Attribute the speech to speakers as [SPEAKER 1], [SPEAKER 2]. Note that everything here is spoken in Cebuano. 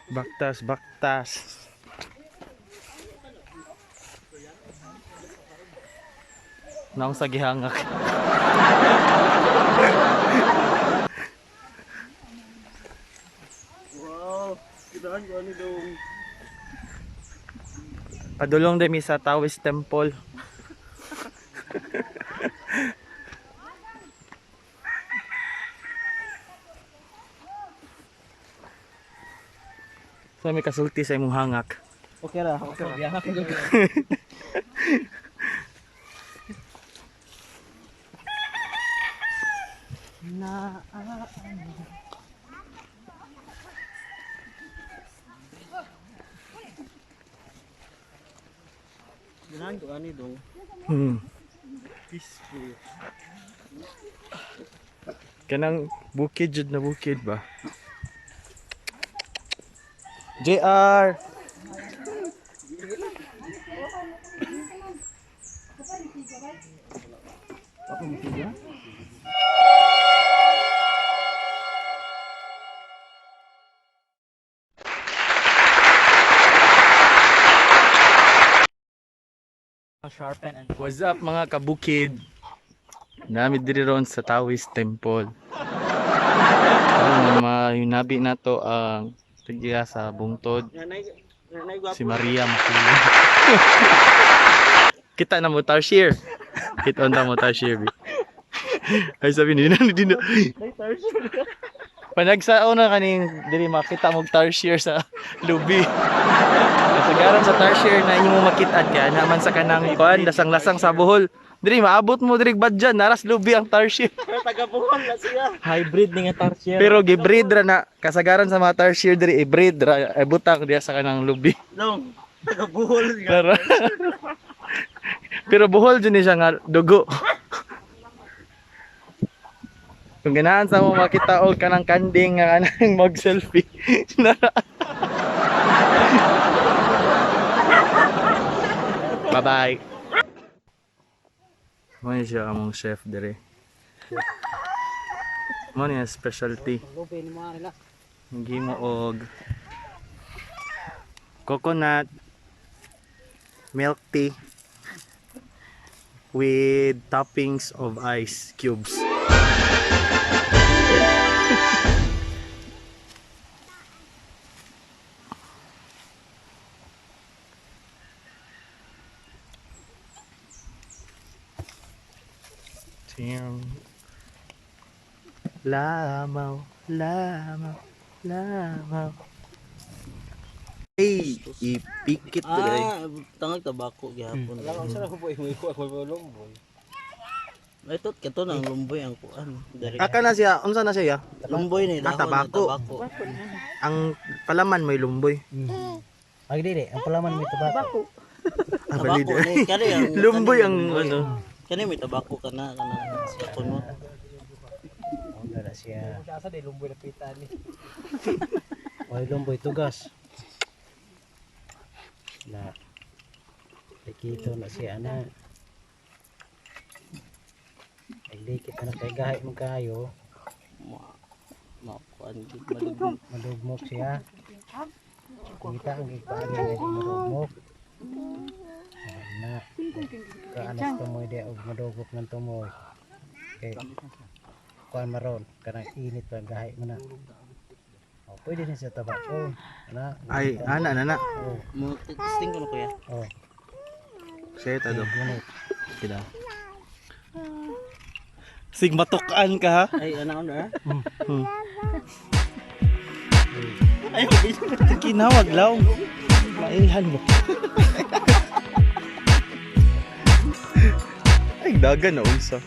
[SPEAKER 1] Baktas, baktas. Naong sa gihangak.
[SPEAKER 2] Wow, kitaan ko ano dong.
[SPEAKER 1] Padulong din mi sa Taoist Temple. Sa may kasulti sa imong hangak.
[SPEAKER 2] Okay ra, okay ra.
[SPEAKER 1] Na
[SPEAKER 2] Ganahan ko ani dong. Peaceful.
[SPEAKER 1] Kanang bukid jud na bukid ba? JR.
[SPEAKER 2] Sharpen and
[SPEAKER 1] What's up, mga kabukid? Nami diri ron sa Tawis Temple. Karon mayunabi na to ang tigiya sa bungtod,
[SPEAKER 2] Nanay, nanay gwapo.
[SPEAKER 1] si Maria Makina. Kita na mo tarsier. Kita unta mo tarsier bi. Ay sabi ni na din.
[SPEAKER 2] Nay tarsier.
[SPEAKER 1] Panagsao na kaning diri makita mo tarsier sa lubi. Kasagaran sa tarsier na inyo mo makitaan kaya naman sa kanang kuan lasang-lasang sa Bohol. Diri maabot mo diri badyan naras lubi ang tarsier.
[SPEAKER 2] Pero taga Bohol na siya.
[SPEAKER 3] Hybrid ni nga tarsier.
[SPEAKER 1] Pero gibreed ra na kasagaran sa mga tarsier diri i-breed ra e butang diya sa kanang lubi.
[SPEAKER 2] Dong, taga Bohol nga.
[SPEAKER 1] Pero, pero Bohol jud ni siya nga dugo. Kung ganahan sa mo makita og kanang kanding nga kanang mag-selfie. Nara. Bye-bye. Mo ni siya among chef dire. Mo ni ang specialty. Gimo og coconut milk tea with toppings of ice cubes. Damn. Lamaw, lamaw, lamaw. Ay, ipikit to day.
[SPEAKER 2] Ah, tangag tabako gihapon.
[SPEAKER 3] Alam sa ko po imo ko ako lumboy.
[SPEAKER 2] Ay tot kato nang lumboy ang kuan. Dari.
[SPEAKER 1] Aka na siya, unsa na siya?
[SPEAKER 2] Lumboy ni
[SPEAKER 1] Ah,
[SPEAKER 2] dahon
[SPEAKER 1] tabako.
[SPEAKER 2] na tabako.
[SPEAKER 1] Ang palaman may lumboy.
[SPEAKER 3] Ay dili, ang palaman may tabako.
[SPEAKER 1] Ah,
[SPEAKER 2] Tabako
[SPEAKER 1] balid.
[SPEAKER 2] ni kani ang
[SPEAKER 1] Lumboy
[SPEAKER 2] kani
[SPEAKER 1] ang ano.
[SPEAKER 2] Kani may tabako kana kana siya kuno.
[SPEAKER 3] Wala siya. Asa di lumboy lapitan ni. Oy lumboy tugas. Na. Dikito na siya ana. Ay dikit na kay gahi mo kayo,
[SPEAKER 2] Ma ma kuan gid malugmok.
[SPEAKER 3] malugmok siya. Kita ang gipaan niya malugmok. Na. Kaanas tumoy di og madugok ng tumoy. Okay. Kuan maron kanang init pa gahi mo na. Oh, pwede din sa tabako. Na.
[SPEAKER 1] Ay, ana na na.
[SPEAKER 3] Oh,
[SPEAKER 2] Mo testing ko na kuya.
[SPEAKER 3] oh.
[SPEAKER 1] Siya ta do.
[SPEAKER 3] Gunit.
[SPEAKER 1] Kila. Sig matukan ka ha.
[SPEAKER 2] Ay ana ana.
[SPEAKER 1] Ay, kinawag law. Mailhan mo. Ay, dagan na unsa.